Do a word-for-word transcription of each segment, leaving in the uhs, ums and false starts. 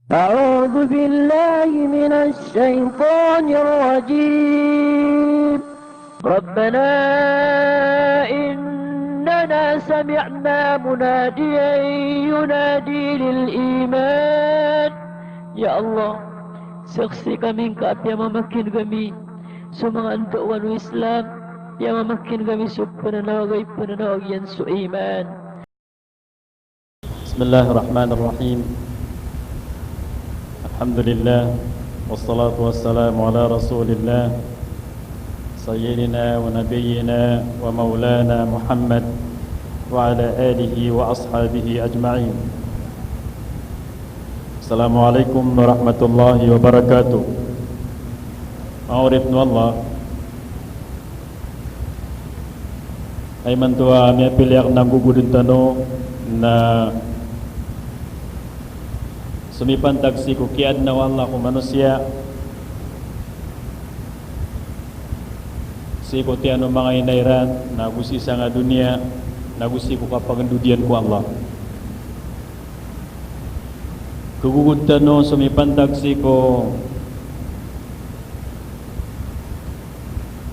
أعوذ بالله من الشيطان الرجيم. ربنا إننا سمعنا مناديا ينادي للإيمان. Ya Allah, saksi kami ngka a piyamamakin kami so manga antaa o Islam, piyamamakin kami so pananawag a ipananawag iyan so iman. بسم الله الرحمن الرحيم. الحمد لله، والصلاة والسلام على رسول الله، سيدنا ونبينا ومولانا محمد، وعلى آله وأصحابه أجمعين. السلام عليكم ورحمة الله وبركاته. Manga oripn o Allah, Imanto a miyapili akn a gogodn tano na somipantag sii ko kiyaadna o Allah ko manosiya, sii ko tiyan o manga ina iran, nago sii sanga doniya, nago sii ko kapagndod iyan ko Allah. Kagogod tano somipantag sii ko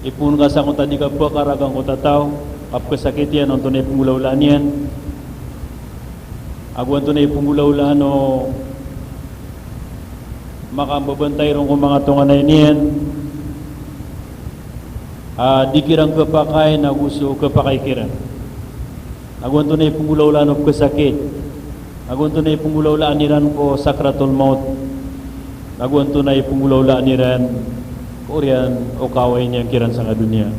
ipoon ka sangkoto a di kapakaragan ko tataw, kapkasakit iyan, antonaa i pnggolawlaan iyan, ago antonaa i pnggolawlaan o makambabantay ron ko manga tonganay niyan a di kiran kapakay nago so kapakay kiran. Ago antonaa i pnggolawlaan o pkhasakit. Ago antonaa i pnggolawlaan iran ko sakratul maut. Ago antonaa i pnggolawlaan iran ko oriyan o kaway niyan kiran sangka doniya.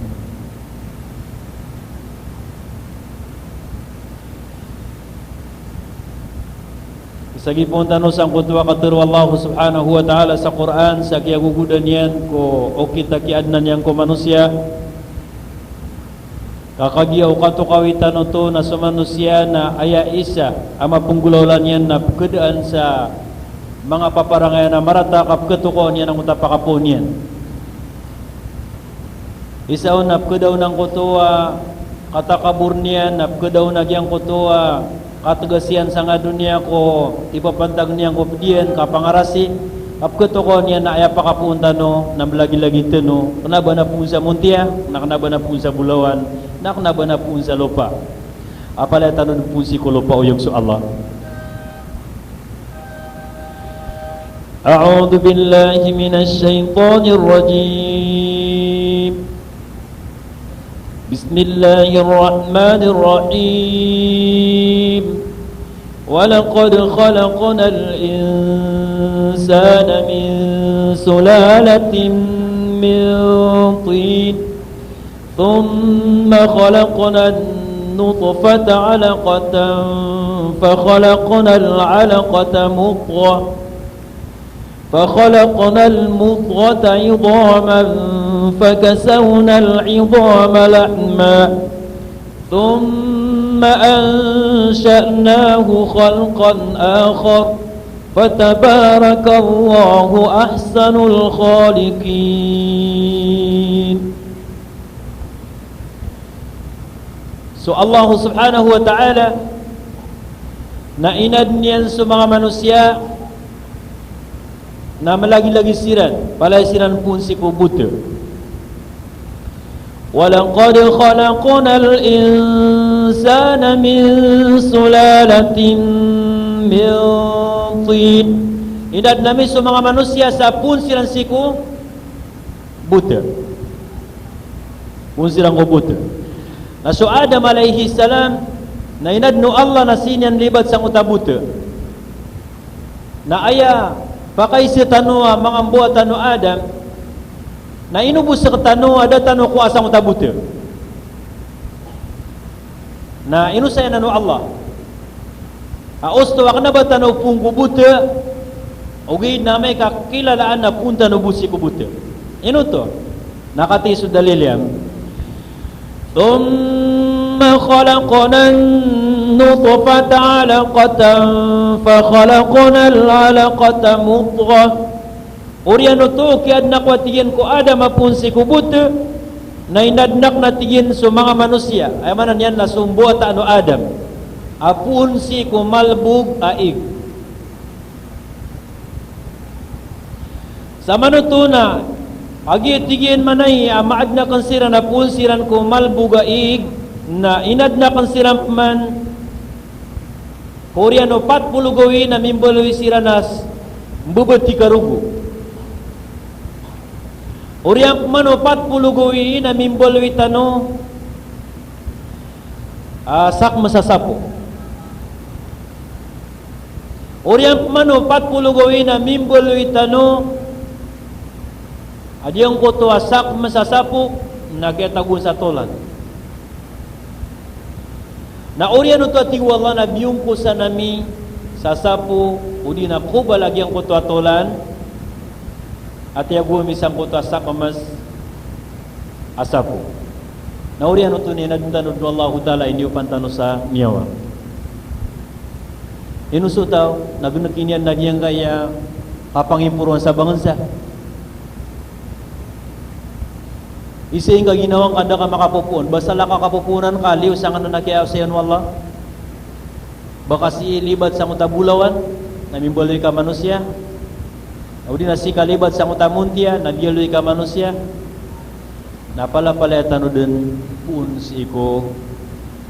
Isagipoon tano sangkoto a katharo o Allah subhanahu wa ta'ala sa Qur'an, sa kiyagogodan iyan ko okit a kiyaadna niyan ko manosiya. Ka kagiya o katokawi tano oto na so manosiya na aya isa a mapnggolawla niyan na pkhadaan sa manga paparangayan a marata, ka pkhatokawan iyan angkoto a pakapoon iyan. Isa on na pkhada on angkoto a katakabor niyan, na pkhada on a giyangkoto a katgas iyan sangka doniya ko ipapantag niyan ko pd iyan, kapangarasi, ka pkhatokawan iyan a aya pakapoon tano na mlagilagi tano, kna ba na poon sa montiya, na kna ba na poon sa bolawan, na kna ba na poon sa lopa. A palaya tano dn poon sii ko lopa, oyag so Allah. أعوذ بالله من الشيطان الرجيم. بسم الله الرحمن الرحيم. ولقد خلقنا الإنسان من سلالة من طين. ثم خلقنا النطفة علقة فخلقنا العلقة مضغة فخلقنا المضغة عظاما فكسونا العظام لحما ثم أنشأناه خلقا آخر فتبارك الله أحسن الخالقين. So Allah subhanahu wa ta'ala na inadn iyan so manga manosiya na mlagilagi siran, palaya siran poon sii ko bota. ولقد خلقنا الإنسان من سلالة من طين. Inadn ami so manga manosiya sa poon siran sii ko bota. Poon siran ko bota. Na so Adam alayhis salam, na inadn o Allah na sii niyan libat sangkoto a bota. Na aya pakaisa tano a manga mbawataan o Adam, na ino bo sktano a da tano kowaa sangkoto a bota. Na ino saya anan o Allah a osto a kna ba tano poon ko bota, ogaid na amay ka kilalaan na poon tano bo sii ko bota. Ino oto? Na katii so dalil iyan. ثم خلقنا النطفة علقة فخلقنا العلقة مضغة. Oriyan oto, kiyaadna ko a tig iyan ko Adam a poon sii ko bota, na inadn akn a tig iyan so manga manosiya, aya maana niyan na so mbawataan o Adam, a poon sii ko malbog a ig. Samanoto na, a giya tig iyan manay a maadn akn siran a poon siran ko malbog a ig, na inadn akn siran pman ko oriyan o pat polo gawii na mimbaloy siran a s-, mbabati karogo. Oriyan pman o pat polo gawii na mimbaloy tano a sakm sa sapo. Oriyan pman o pat polo gawii na mimbaloy tano a giyangkoto a sakm sa sapo na kiyatagoan sa tolan. Na oriyan oto a tig o Allah na biyongkosan ami sa sapo, odi na kobal a giyangkoto a tolan, a tiyago ami sangkoto a sakm sa sapo. Na oriyan oto na inadn tano dn o Allahu Ta'ala a iniyopan tano sa niyawa. Ino so taw, na gnk iyan na giyangkaya kapangimporoan sa bangnsa. Isa i ngka ginawa ngka da ka makapopoon, ba salakaw a kapopoon ka, liyo sangkanan a kiyaosayan o Allah. Ba ka sii libat sangkoto a bolawan, na mimbaloy ka manosiya. Odi na sii ka libat sangkoto a montiya, na biyaloy ka manosiya. Na palapalaya tano dn poon sii ko,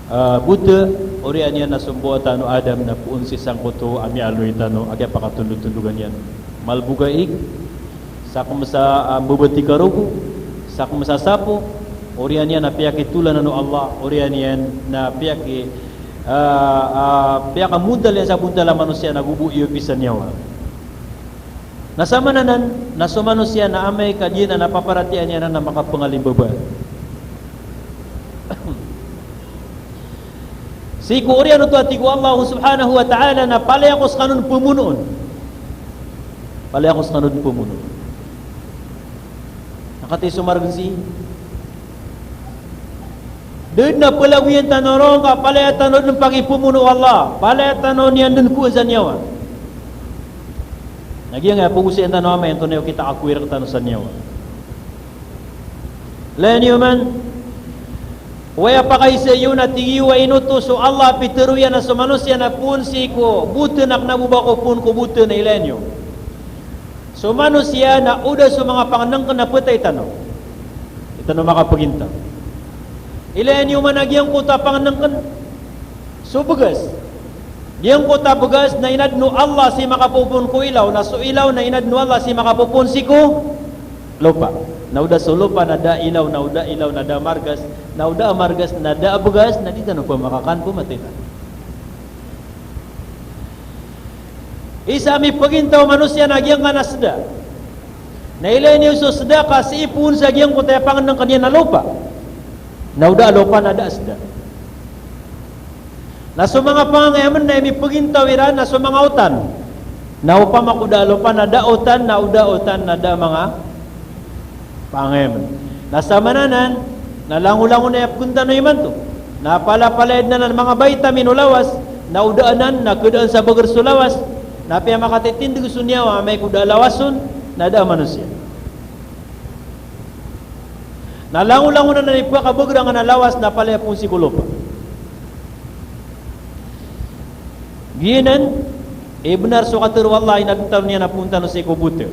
ah, bota, oriyan iyan na so mbawataan o Adam na poon sii sangkoto a miyaaloy tano a kiyapakatondotondog iyan. Malbog a ig, sakm sa, ah, mbabati karogo, sakm sa sapo, oriyan iyan na piyakitolanan o Allah, oriyan iyan na piyaki-, ah, ah, piyakamontal iyan sa bontal a manosiya na go bo iyopi sa niyawa. Na samananan, na so manosiya na amay ka giyanan a paparatiyayaan iyan anan na makapangalimbabaan. Sii ko oriyan oto a tig o Allah subhanahu wa ta'ala na palaya ko skano dn pmonoon. Palaya ko skano dn pmonoon. Na katii so margn sii. Da dn a plagoyan tano ron ka palaya tano dn pakipmono o Allah. Palaya tano niyan dn kowan sa niyawa. Na giyangkaya pagosayn tano amay antonaa i okit a kakowa rktano sa niyawa. Ilaya niyo man, oway a pakaisa iyo na tig iyo a ino oto so Allah a pitharo iyan a so manosiya na poon sii ko bota na kna o ba ko poon ko bota na ilaya niyo. So manosiya na o da so manga pangnngkn na phatay tano. Di tano makapagintaw. Ilaya niyo man a giyangkoto a pangnngkn, so bgas. Giyangkoto a bgas na inadn o Allah sii makapopoon ko ilaw, na so ilaw na inadn o Allah sii makapopoon sii ko lopa. Na o da so lopa na da a ilaw, na o da a ilaw na da a margas, na o da a margas na da a bgas, na di tano pmakakan, pmatay tano. Isa a mipagintaw o manosiya na giyangkanan a sda. Na ilaya niyo so sda ka sii poon sa giyangkoto a pangnngkn iyan a lopa. Na o da a lopa na da a sda. Na so manga pangangayamn na mipagintaw iran na so manga otan. Na opama ko da a lopa na da a otan, na o da a otan na da a manga pangayamn. Na samananan, na langolangon a aya pkn tano imanto. Na palapalaya dn anan manga vitamin o lawas, na o da anan, na khadaan sa bagr so lawas, na apiya makatitindg so niyawa amay ko da a lawas on, na da a manosiya. Na langolangon anan i pkabagr angkanan a lawas na palaya poon sii ko lopa. Giyanan i bnar so katharo o Allah a inadn tano niyan a poon tano sii ko bota.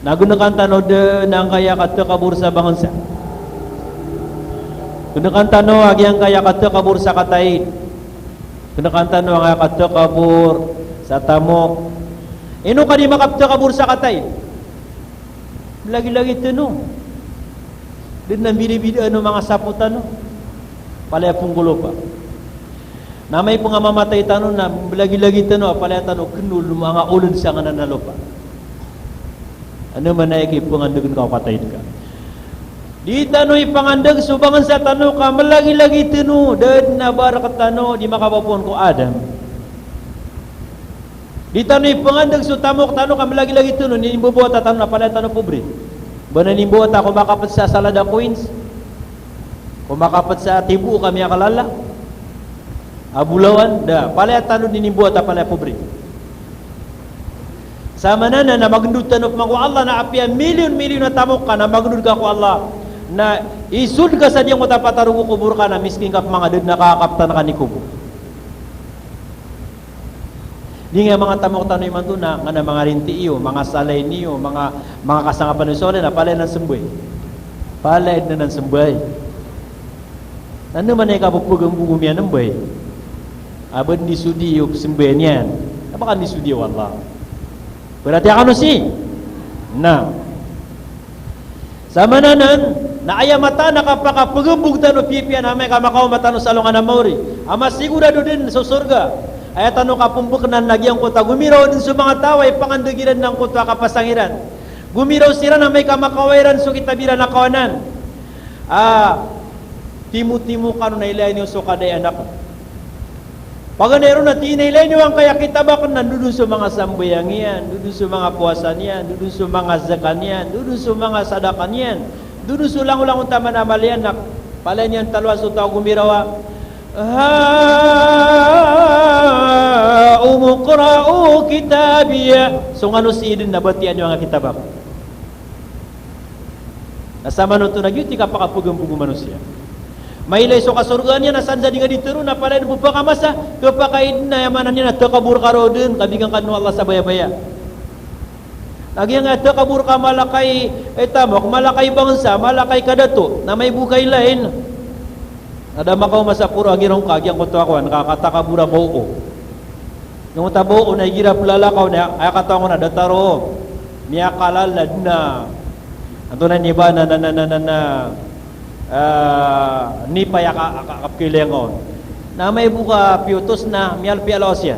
Na gnkan tano dn angkaya katakabor sa bangnsa. Gnkan tano a giyangkaya katakabor sa kataid. Gnkan tano angkaya katakabor sa tamok. Ino ka di makaptakabor sa kataid? Lagilagi tano. Da dn a mbidabidaan o manga sapo tano. Palaya poon ko lopa. Na amay pn a mamatay tano na lagilagi tano a palaya tano knol o manga olod sangkanan a lopa. Ano man aya kipangandgn ka o kataid ka. Di tano ipangandg so bangnsa tano ka mlagilagi tano, da dn a ba rktano di makapopoon ko Adam. Di tano ipangandg so tamok tano ka mlagilagi tano, inimbawata tano na palaya tano pobre. Ba na inimbawata ko makapt sa salad a coins, ko makapt sa tibo ka miyakalala a bolawan, da, palaya tano inimbawata palaya pobre. Samananan na magndod tano pman ko Allah na apiya milyon-milyon a tamok ka na magndod ka ko Allah. Na isold ka sa giyangkoto a patarog o kobor ka na miskin ka pman ka da dn a kakaptan ka i kobor. Di nga manga tamok tano imanto na, nga na manga rinti iyo, manga salay niyo, manga, manga kasangapan iyo sa walay na palaya nan sembay. Palaya nan sembay. Na ino man i kapepegembog o miyanembay a ba di sodi iyo pesembayan iyan, a ba ka di sodi o Allah. Berarti akano si. Na. Samanan anan, na aya mataan a kapakapegembog tano piyapiya na amay ka makaoma tano sa alongan a maori a masigurado den so sorga. Aya tano kapembekena na giyangkoto a gomiraw den so manga taw a ipangandag iran angkoto a kapasang iran. Gomiraw siran amay ka makaoma iran so kitab iran a kawanan. A, timotimo kano na ilaya niyo so kadai anak. Paganay ron na tig iyan a ilaya niyo angkaya kitab aken na dodon so manga sambayang iyan, dodon so manga powasa niyan, dodon so manga zakat niyan, dodon so manga sadaqah niyan, dodon so langolangon taman a amal iyan na palaya niyan taloan so taw a gomiraw a, "Ha umqra'u kitabiyah." So ngano si eden na batiya niyo angkaya kitab aken. Na samanoto na giyoto i kapakapegembog o manosiya. Mailay so kasorgaan iyan na san sa di nga di tero na palaya den pepakamasa, kepakaid na aya maana niyan na takabor ka roo den, kabigan ka den o Allah sa bayabaya. Na giyangkaya takabor ka a malakay, eh, tamok, malakay bangsa, malakay kadato, na maibo ka ilain. Na da makaoma sa poro a ngirong ka giyangkoto a kowan, ka katakabor a boo. Giyangkoto a boo na igira pelalakaw na, aya katawan ko na datar o miyakalala den a, antonaa ini ba na, na, ah, nipa aya ka, ka, kapekailayan ka on. Na maibo ka piyotos na miyalpiya lawas iyan.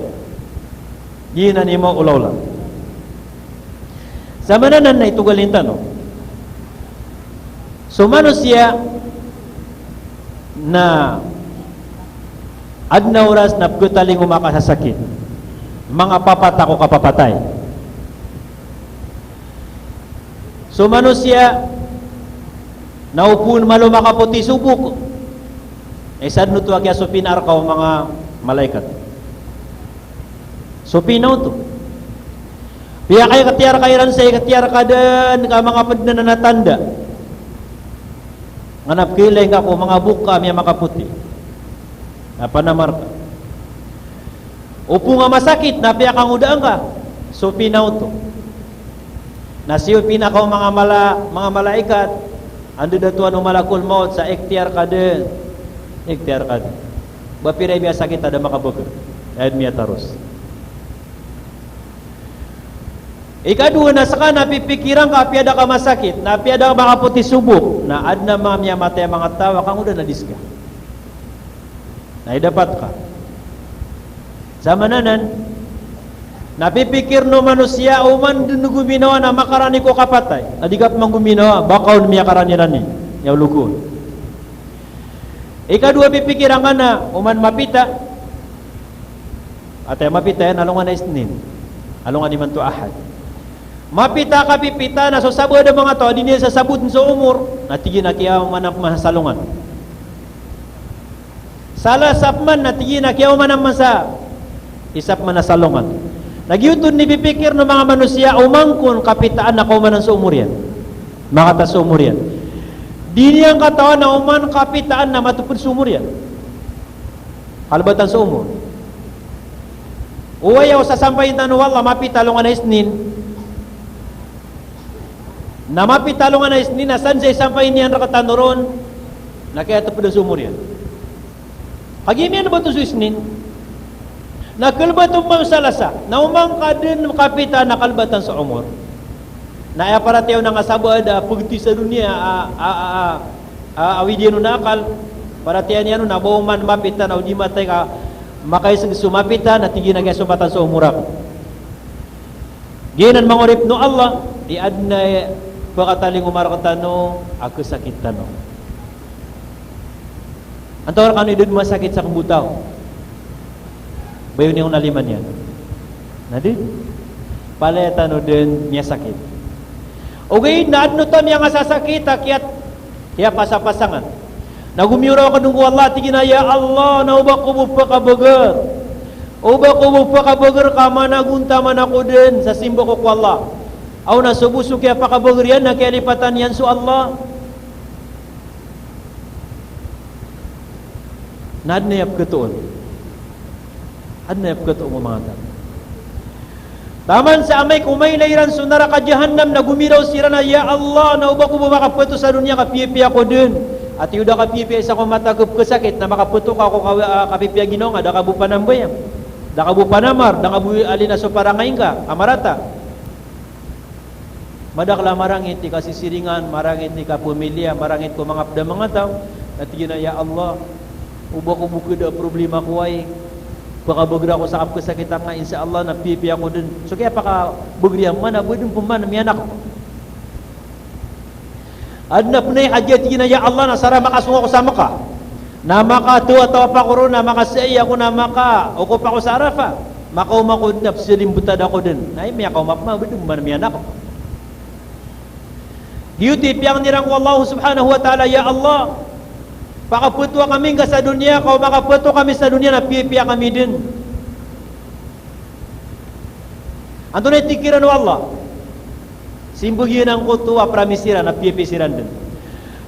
Di na niyo maolaola. Samanan anan na itogalin tano. So manosiya na aden a oras na pekatalingoma ka sa sakit. Manga papat ako kapapatay. So manosiya na opama malo makapoti so bok. Isa den oto a kiyasopian rka o manga malaikat. Sopian oto. Piyakaikhtiyar ka iran sa ikhtiyar ka den ka manga ped anan a tanda. Nga na pekhailay ngka ko manga bok ka a miyamakapoti. Na panamar ka. Opama masakit, na piyakangodaan ka. Sopian oto. Na siyopian ka o manga mala-, manga malaikat. Anda datoan o malakul maut sa ikhtiyar ka den. Ikhtiyar ka den. Ba pira i miyasakit a da makabeger. Aya den miyataros. Ikadowa na seka na pipikiran ka apiya da ka masakit, na apiya da ka makapoti so bok, na aden a manga miyamatay a manga taw a kangodaan a di seka. Na idapat ka. Samanan anan, na pipikir o manosiya oman den gominawa na makarani ko kapatay. Na di ka peman gominawa, ba ka on miyakarani-rani. Aya ologon. Ikadowa pipikiran ka na oman mapita. Ati mapita iyan alongan a Isnin. Alongan imanto Ahad. Mapita ka pipita na so sabaad a manga taw a di niyan sasaboten so omor, na tig iyan a kiyaoma man sa alongan. Salasa peman na tig iyan a kiyaoma man sa isa peman a salongan. Na giyoto den i pipikir o manga manosiya, oman kon kapitaan na kaoma anan so omor iyan. Makataas so omor iyan. Di niyan katawan a oman kapitaan na mateped so omor iyan. Kalebatan so omor. Oway, o sasampayin tano o Allah, mapita alongan a Isnin. Na mapita alongan a Isnin, na san sa isampay niyan rektano ron, na kiyateped so omor iyan. Kagiya miyan ba oto so Isnin? Na kelebat o Salasa, na oman ka den kapitaan na kalebatan so omor. Na aya paratiyaya on a nga sabaad a pegeti sa doniya a, a, a, a, a, awid iyan on a akal, paratiyaya niyan on a ba oman mapita na o di matay ka makaiseg so mapita na tig iyan a kiyasompatan so omor ako. Giyanan manga oripen o Allah, i aden a pekatalingoma rektano a kesakit tano. Antaa rkano i da den masakit sa kembotaw? Bayo niyo na lima niyan. Na di? Palaya tano den miyasakit. Ogaid na aden oto a miyangasasakit a kiyat-, kiyapasapasangan. Na gomiyoraok den ko Allah, tig iyan a, "Ya Allah, na oba ko bo pekabeger. Oba ko bo pekabeger ka managontaman ako den sa simba ko ko Allah." Aw na so bo so kiyapakabeger iyan na kiyalipatan iyan so Allah. Na aden a aya peketoon. Aden a aya peketoon o manga taw. Taman sa amay ko mailay iran so naraka Jahannam na gomiraw siran a, "Ya Allah, na o ba ko ba makapeto sa doniya ka piyapiya ko den. Ati o da ka piyapiya isa ko mata ko pekesakit, na makapeto ka ko kawi-, ah, kapipiya ginawa nga, da ka bo panambayang, da ka bo panamar, da ka bo alina so parangay ngka a marata." Madakel a marangit i kasisiringan, marangit i kapamiliya, marangit ko manga ped a manga taw. Na tig iyan a, "Ya Allah, o ba ko bo keda problema ko ai. Pekabeger ako sa kapekesakit angka, insha Allah na piyapiya ko den." So kiyapakabeger iyan, mana bo den peman miyanak. Aden a penay hajat, tig iyan a, "Ya Allah, na sara makasong ako sa Mekah. Na makataw-taw ako ron, na makasai ako, na maka-, okop ako sa Arafah. Makaoma ako den, na peselimbetad ako den." Na aya miyakaoma peman bo den peman miyanak. Giyoto i piyangni iran ko Allah subhanahu wa ta'ala, "Ya Allah, pakapetoa kami ngka sa doniya, ka o makapeto kami sa doniya na piyapiya kami den." Antonaa i tig kiran o Allah? Simbag iyan angkoto a promise iran a piyapiya siran den.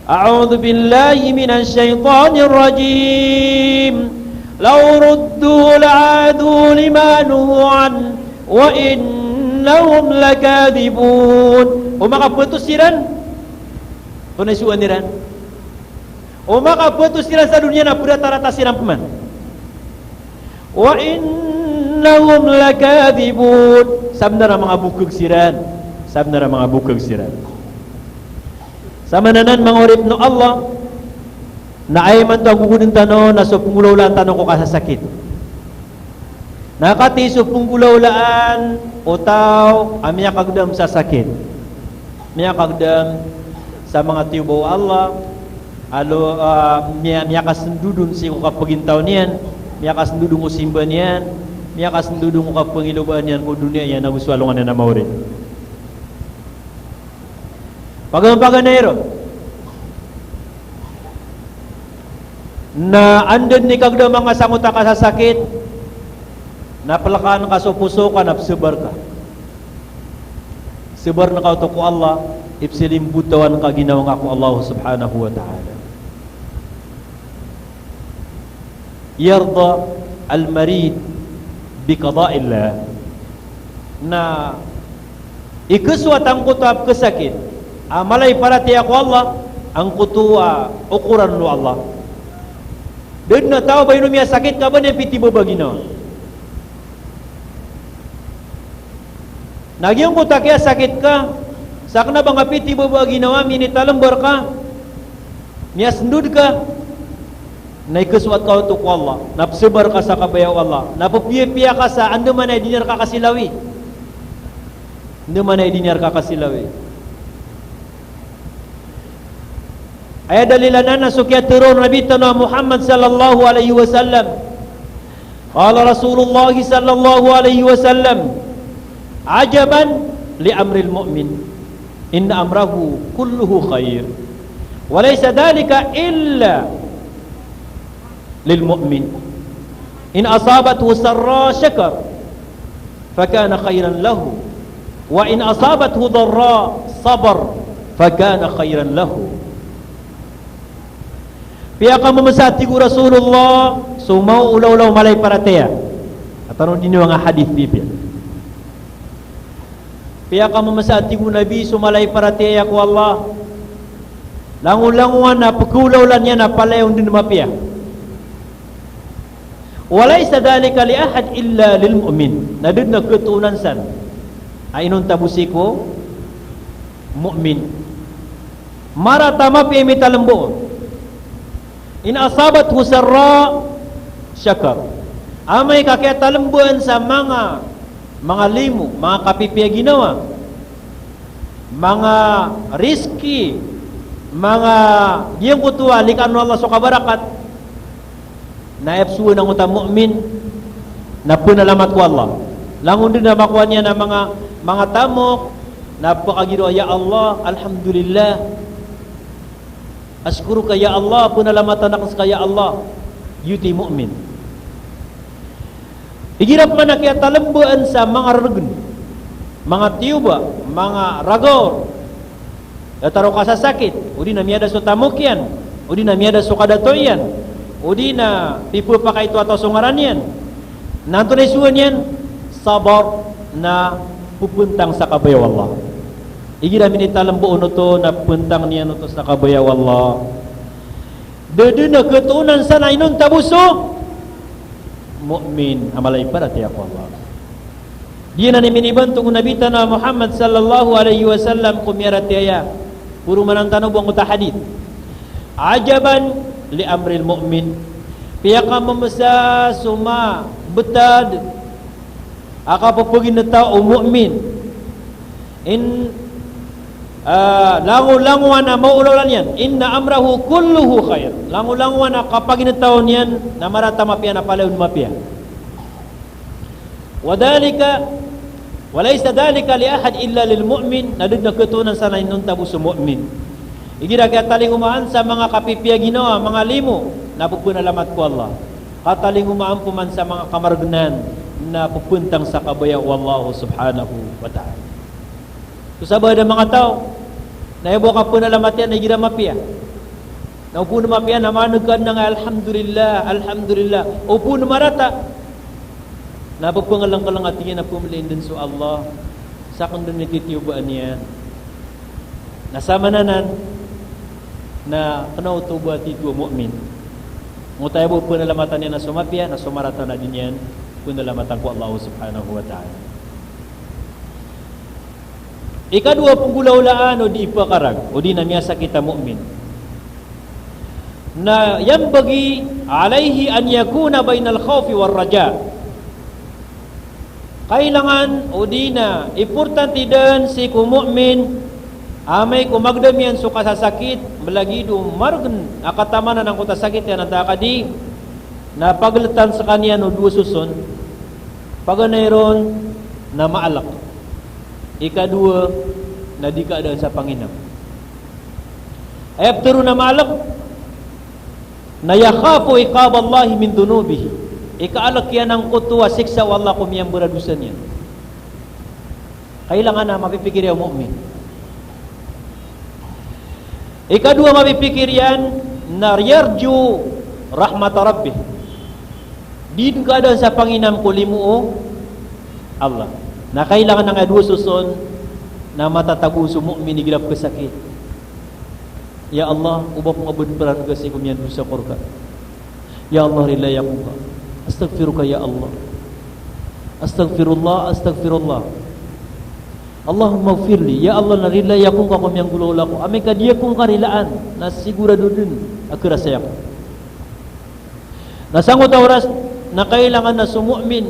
A'udhu billahi minash shaytanir rajim. Law ruddu la'adu lima nuhu an wa innahum lakadhibun. O makapeto siran, antonaa i sowaan iran? O makapeto siran sa doniya na peratarata siran peman. Wa innahum lakadhibun. Sabenar a manga bokeg siran. Sabenar a manga bokeg siran. Samanan, manga oripen o Allah, na aya imanto a gogoden tano na so penggolawlaan tano ko kasasakit. Na katii so penggolawlaan o taw a miyakagedam sa sakit, miyakagedam sa manga tiyoba o Allah, alo, ah, miya-, miyakasendodon sii ko kapagintaw niyan, miyakasendodon ko simba niyan, miyakasendodon ko kapangilobaan iyan ko doniya iyan ago so alongan iyan a maori. Paganay-paganay ron. Na anda den i kagedama ngka sangkoto a kasasakit, na pelekaan ka so poso ka na pesabar ka. Sabar ngka oto ko Allah, ipeselimbetaw angka ginawa ngka ko Allah subhanahu wa ta'ala. Yarda al-marid bi qada'illah. Na ikesowat angkoto a pekesakit a mala i paratiyaya ko Allah, angkoto a okoran o Allah. Da den a taw a ba ino miyasakit ka ba niyan pitibaba ginawa. Na giyangkoto a kiyasakit ka, sa kena ba nga pitibaba ginawa, minitalembor ka, miyasendod ka, na ikesowat ka oto ko Allah, na pesabar ka sa kabaya o Allah, na pepiyapiya ka sa andamanaya i di niyan reka kasilawi. Andamanaya i di niyan reka kasilawi. Aya dalil anan na so kiyatero o Nabi tano a Muhammad sallallahu alaihi wasallam. Qala Rasulullah sallallahu alaihi wasallam, "Ajaban li amril mu'min. Inna amrahu kulluhu khair. Wa laysa dhalika illa lil mu'min. In asabathu sarra shakar, fakana khairan lahu. Wa in asabathu darra sabar, fakana khairan lahu." Piyakamemesa, tig o Rasulullah, so maoolaola o mala i paratiyaya. Atan o di niyo nga hadith pipiya. Piyakamemesa, tig o Nabi, so mala i paratiyaya ko Allah, langolangowan a pekaolaola niyan a palaya on den mapiya. Wa laysa dhalika li ahad illa lil mu'min. Na da den a katoonan san a inonta bo sii ko mu'min. Marata, mapiya i mitalembo. In asabathu sarra shakar. Amay ka kiyatalemboan sa manga, manga limo, manga kapipiya ginawa, manga rizki, manga giyangkoto a likaan o Allah so kabarakat, na aya pesowa angkoto a mu'min na penalamat ko Allah. Langon den a makowa niyan a manga, manga tamok, na pekagiro a, "Ya Allah, alhamdulillah. Ashkuruka ya Allah, penalamatan aken seka ya Allah." Giyoto i mu'min. Igira pman a kiyatalemboan sa manga reregen, manga tiyoba, manga ragaw, datar o kasasakit, odi na miyada so tamok iyan, odi na miyada so kadato iyan, odi na pipepakaito a taw so ngaran iyan. Na antonaa i sowa niyan? Sabar. na pphantang sa kabaya o Allah. Igira minitalmbo oto na pphantang niyan oto sa kabaya o Allah, da dn a katoonan sa na inonta bo so mu'min a mala i paratiyaya ko Allah. Giyanan i minibantog o Nabi tano a Muhammad sallallahu alaihi wasallam ko miyaratiyaya. Poromanan tano bo angkoto a hadith. Ajaban li amril mu'min. Piyakammsa so mabtad a kapapagintaw o mu'min. In, ah, langolangowan a maolaola niyan. Inna amrahu kulluhu khair. Langolangowan a kapagintaw niyan na marata a mapiya na palaya on mapiya. Wa dhalika, wa laysa dhalika li ahad illa lil mu'min, na da dn a katoonan sa na inonta bo so mu'min. Igira kiyatalingoma an sa manga kapipiya ginawa, manga limo, na pphanalamatan ko Allah. Katalingoma an pman sa manga kamargnan, na pphantang sa kabaya o Allah subhanahu wa ta'ala. So sabaad a manga taw, na aya bo a kapanalamatan iyan na igira mapiya. Na o phoon mapiya na maneg ka dn a alhamdulillah, alhamdulillah. O phoon marata, na pphanglanglangn a tig iyan a pmlin dn so Allah, sakn dn i titiyobaan iyan. Na samananan, na kna oto bo a titho a mu'min. Angkoto aya bo a panalamatan iyan na so mapiya, na so marata na di niyan panalamatan ko Allah subhanahu wa ta'ala. Ikadowa a pnggolawlaan o di ipakarag, o di na miyasakit a mu'min. Na yanbaghi alayhi an yakuna baynal khawfi war raja. Kailangan o di na importante dn sii ko mu'min, amay ko magdam iyan so kasasakit, mlagid o margn a katamanan angkoto a sakit iyan antaa ka di, na pagltan skaniyan o dowa soson, paganay ron na maalk. Ikadowa na di kaadaan sa panginam. Aya ptharoon a maalk na yakhafu iqaballahi min dhunubihi. Ikaalk iyan angkoto a siksa o Allah ko miyambaradosa niyan. Kailangan a mapipikir iyan o mu'min. Ikadowa a mapipikir iyan na yarju rahmata rabbih. Di dn kaadaan sa panginam ko limo o Allah. Na kailangan angkaya dowa soson na matatago so mu'min igira pkhasakit. Ya Allah, oba ko nga bn pran ka sii ko miyandosa ko rka. Ya Allah, rilai ako ngka. Astaghfiruka ya Allah. Astaghfirullah, astaghfirullah. Allahummaghfirli. Ya Allah, na rilai ako ngka ko miyanggolawla ko. Amay ka di ako ngka rilaan, na sigorado dn a kharasay ako. Na sangkoto a oras na kailangan na so mu'min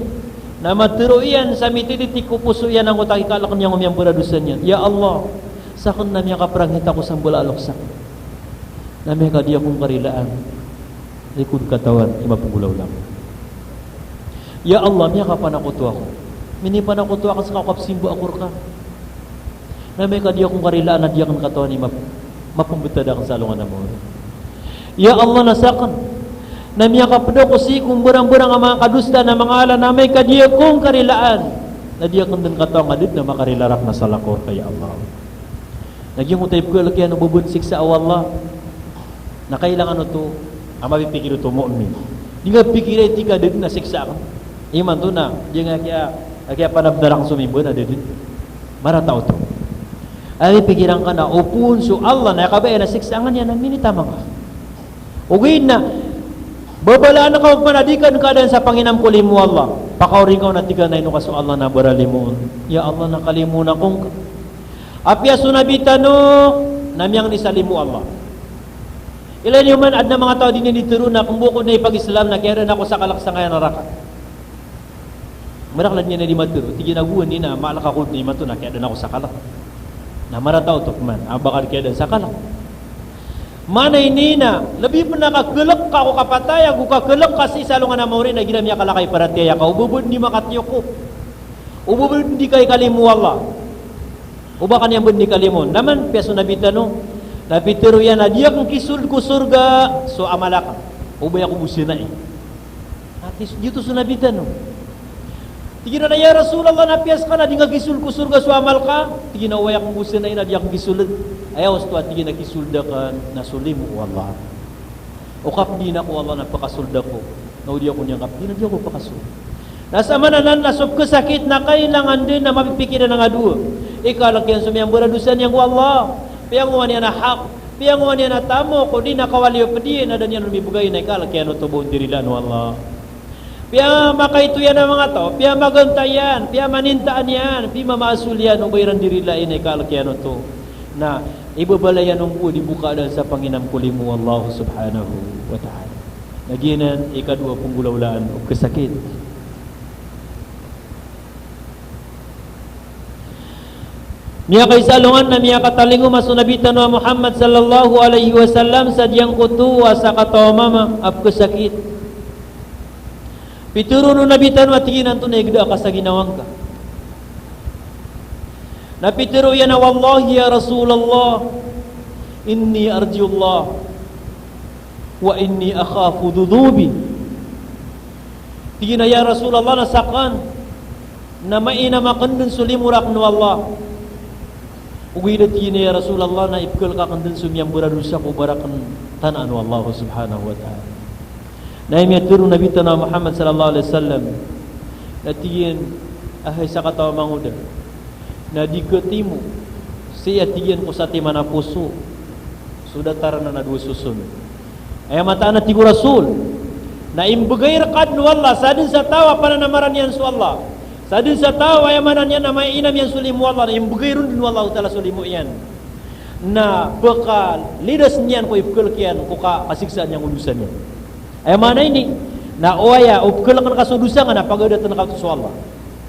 na matharo iyan sa mitititi ko poso iyan angkoto a kikaalk iyan ko miyambaradosa niyan. Ya Allah, sakn na miyakaprangit ako sa mbala a loks akn. Na amay ka di ako ngka rilaan, di ko dn katawan i mapnggolawla ko. Ya Allah, miyakapanakoto ako. Minipanakoto akn ska ko kapsimba ako rka. Na amay ka di ako ngka rilaan na di akn katawan i map-, mapmbtad akn sa alongan a maori. Ya Allah, na sakn na miyakapd ako sii ko mbarangbarang a manga kadosa na manga ala, na amay ka di ako ngka rilaan na di akn dn katawan a da dn a makarila rakn a salakaw rka, ya Allah. Na giyangkoto a ipkhalk iyan o ba bo dn siksaa o Allah. Na kailangan oto a mapipikir oto o mu'min. Di nga pikira i tig ka da dn a siksa akn. Imanto na di nga kiya, kiyapanabnar akn so mimba na da dn. Marata oto. Aya pikiran ka na o phoon so Allah na aya kabaya na siksa angkaniyan na minitaman ka. Ogaid na babalaan ka o pman a di ka dn kaadaan sa panginam ko limo o Allah. Pakaori ngka on a tig ka na ino ka so Allah na baralimoon. Ya Allah, na kalimoon ako ngka. Apiya so Nabi tano na miyangni sa limo o Allah. Ilay niyo man, adn a manga taw a di niyan di tharoon a kmbo ko dn a ipag-Islam na kiyadaan ako sa kalk sangkaya a naraka. Maraklad niyan a di matharo, tig iyan a gowani na maalk ako dn imanto na kiyadaan ako sa kalk. Na marata oto pman a ba ka di kiyadaan sa kalk. Maana ini na lbi pn a kakhalk ka ko kapatay ago kakhalk ka sii sa alongan a maori na igira miyakalakaw i paratiyaya ka, o ba bo dn di makatiyokop, o ba bo dn di kaikalimo o Allah. O ba ka niyan bo dn di kalimoon. Na man, apiya so Nabi tano na pitharo iyan a di akn kisold ko sorga so amal akn. O ba aya ko bo sinai. Ati, giyoto so Nabi tano. Tig iran a, "Ya Rasulullah, na apiya ska na di nga kisold ko sorga so amal ka?" Tig iyan a, "O aya ko bo sinai na di akn kisold." Aya osto a tig iyan a kisold akn na so limo o Allah. O kapdiin ako o Allah na pakasold ako. Na o di ako niyan kapdiin na di ako pakasold. Na samananan na so pkhasakit na kailangan dn a mapipikir iyan a ngadoa. Ikalk iyan so miyambaradosa niyan ko Allah. Piyangowan iyan a hak, piyangowan iyan a tamok, odi na kawaliyo pd iyan a da niyan on mibgay na ikalk iyan oto ba on di rilaan o Allah. Piyamakaito iyan a manga taw, piyamaganta iyan, piyamanintaan iyan, pimamaasol iyan o ba iran di rilaan na ikalk iyan oto. Na ibabaloy iyan on bo di bo kaadaan sa panginam ko limo o Allah subhanahu wa ta'ala. Na giyanan i kadowa a penggolawlaan o pkhasakit. Miyakaisa alongan na miyakatalingoma so Nabi tano a Muhammad sallallahu alaihi wasallam sa giyangkoto a sakataw a mama a pkhasakit. Pitharo o Nabi tano a tig iyan antonaa i gda ka sa ginawa ngka. Na pitharo iyan a, "Wallahi ya Rasulullah, inni arjullah, wa inni akhafu dhunubi." Tig iyan a, "Ya Rasulullah, na sakn na mainam akn dn so limo rakn o Allah. Ogaid a tig iyan a, ya Rasulullah, na ipkhalk akn dn so miyambaradosa ko ba rakn tanaan o Allah subhanahu wa ta'ala." Na aya miyatharo o Nabi tano a Muhammad sallallahu alaihi wasallam, na tig iyan a, hay sakataw a mangoda, na di khatimo sii a tig iyan ko satiman a poso so datar anan a dowa soson. Aya mataan a tig o Rasul, na imbgay rka dn o Allah, sadn sa taw a pananamaran iyan so Allah, sadn sa taw a aya maana niyan na mainam iyan so limo o Allah, na imbgay ron dn o Allahu ta'ala so limo iyan. Na pkhalidasn iyan ko ipkhalk iyan ko ka, kasiksaan iyan ko dosa niyan. Aya maana ini, na o aya, o pkhalkn ka so dosa ngka na pagadatn ka so Allah.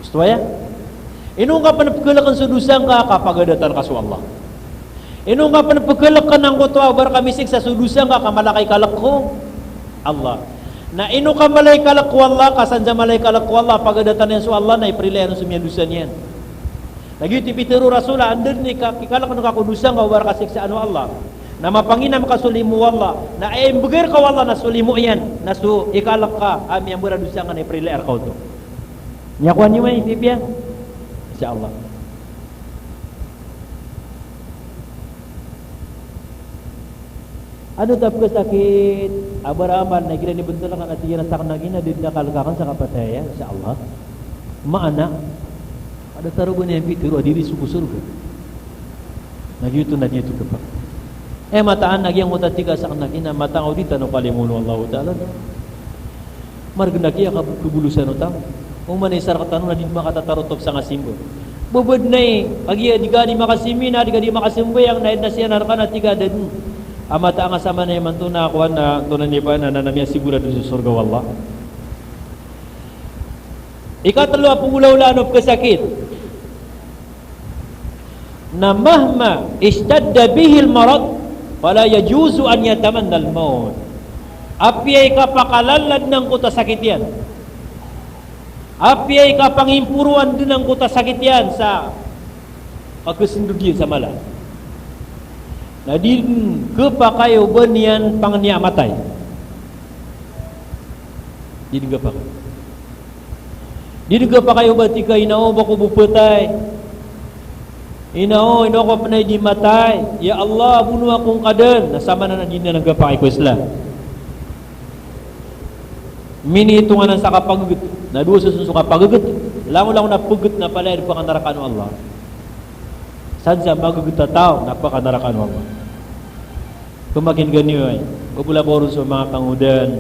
Osto aya? Ino ngka pn pkhalkn so dosa ngka ka pagadatan ka so Allah. Ino ngka pn pkhalkn angkoto a ba rka misiksa so dosa ngka ka mala ka ikalk ko Allah. Na ino ka mala ikalk ko Allah ka san sa mala ikalk ko Allah, pagadatan iyan so Allah na iprila iyan so miyandosa niyan. Na giyoto i pitharo o Rasul a anda dn i ka, ikalkn ka ko dosa ngka o ba rka siksaan o Allah, na mapanginam ka so limo o Allah, na aya imbgay rka o Allah na so limo iyan, na so ikalk ka a miyambaradosa ngka na iprila rka oto. Miyakowa niyo man i pipiya? Insha Allah. Ano ta pkhasakit a ba raman na igira inibntl ka na tig iyan a sakn a gina, di dn a kalk akn sa kapatay aya, insha Allah. Maana, a datar o ba niyan pitharo a di ri so ko sorga. Na giyoto na di niyan oto khapak. Aya mataan a giyangkoto a tig a sakn a gina, mataan o di tano kalimoon o Allahu Ta'ala. Margn a kiya ka, kabolosan o tano. Oman i isa rktano na di makatatarotop sangka simba. Ba badn a i, kagiya di ka di makasimba na di ka di makasimbayang na aya dn a siyanar ka na tig a da dn. A mataan a samanaya imanto na kowan na, antonaa niyan pn, na, na miyasigurado so sorga o Allah. Ikatlo a penggolawlaan o pkhasakit. Na mahma ishtadda bihil marad, fala yajuzu an yatamannal maut. Apiya i kapakalala dn angkoto a sakit iyan, apiya i kapangimporoan dn angkoto a sakit iyan sa kakhasndod iyan sa mala, na di dn khapakay o ba niyan pangni a matay. Di dn khapakay. Di dn khapakay o ba tig ka, ina o, ba ko bo phatay. Ina o, ino ko pn a di matay. Ya Allah, bonoa ko ngka dn. Na samanan a di niyan khapakay ko Islam. Miniitongan sa kapaggt. Na dowa soson so kapaggt. Langolangon a pggt na palaya di pakanarakaan o Allah. Sadn sa maggt a taw na pakanarakaan o Allah. Pamakin'ga niyo ay, babala ko ron so manga kangodaan.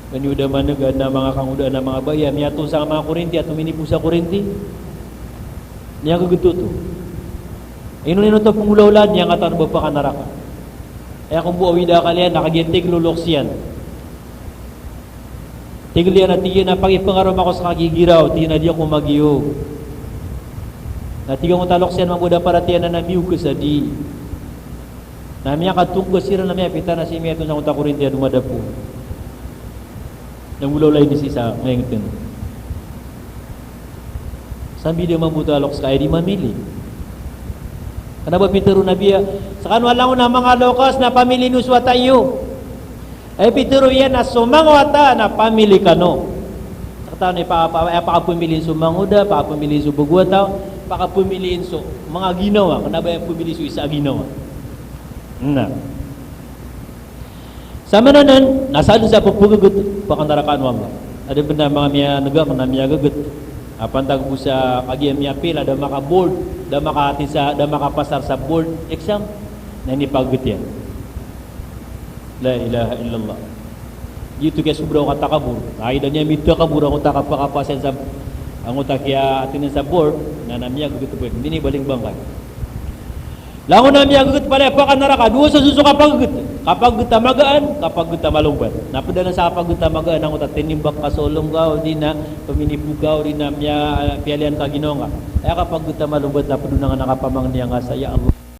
Kaniyo da maneg a adn a manga kangodaan a manga baya, miyatoon sa manga korinti, ato minipo sa korinti. Niyan kagetoto. Ino-ino to penggolawlaan, niyan katawan ba pakanaraka. Aya ko mbo a wida akal iyan, na kagiya tig lo loks iyan. Tig iyan a tig iyan a pakipangaroma ko sa kagigiraw, tig iyan a di ako magiyog. Na tig angkoto a loks iyan mambo a da paratiyaya na miyog ka sa di. Na miyakatongka siran na miyapita na sii miyatoon sangkoto a korinti a domadap on. Na nggolawla ini sii sa maingtn. Sambi da mambo oto a loks ka aya di mamili. Kna ba pitharo o Nabi a, skano a langon a manga loks na pamili niyo so wata iyo. Aya pitharo iyan a so manga wata na pamili kano. Sakta na pa, pa, aya pakapamiliin so mangoda, pakapamiliin so bago a taw, pakapamiliin so manga ginawa, kna ba aya pamili so isa a ginawa. Na. Samanan anan, na sadn sa pphaggt, pakanarakaan o Allah. Adn pn a manga miyan'g akn a miyageget a pantag bo sa kagiya miyapila, da maka-board, da makatisa, da makapasar sa board exam, na inipagget iyan. La ilaha illallah. Giyoto i kiyasobra o katakabor. Ay, da niyan mitakabor angkoto a kapakapasa iyan sa, angkoto a kiyaatend iyan sa board, na, na miyageget bo iyan. Minibaling bangkay. Langon a miyageget palaya pakanaraka, dowa sa soso kapageget. Kapageget a magaan, kapageget a malombat. Na pd anan sa kapageget a magaan angkoto a tinimbak ka so olong ka, odi na pminipo ka, odi na miya-, piyalian ka ginawa ngka. Aya kapageget a malombat na pd on angkanan a kapamangnia ngka sa, ya Allah.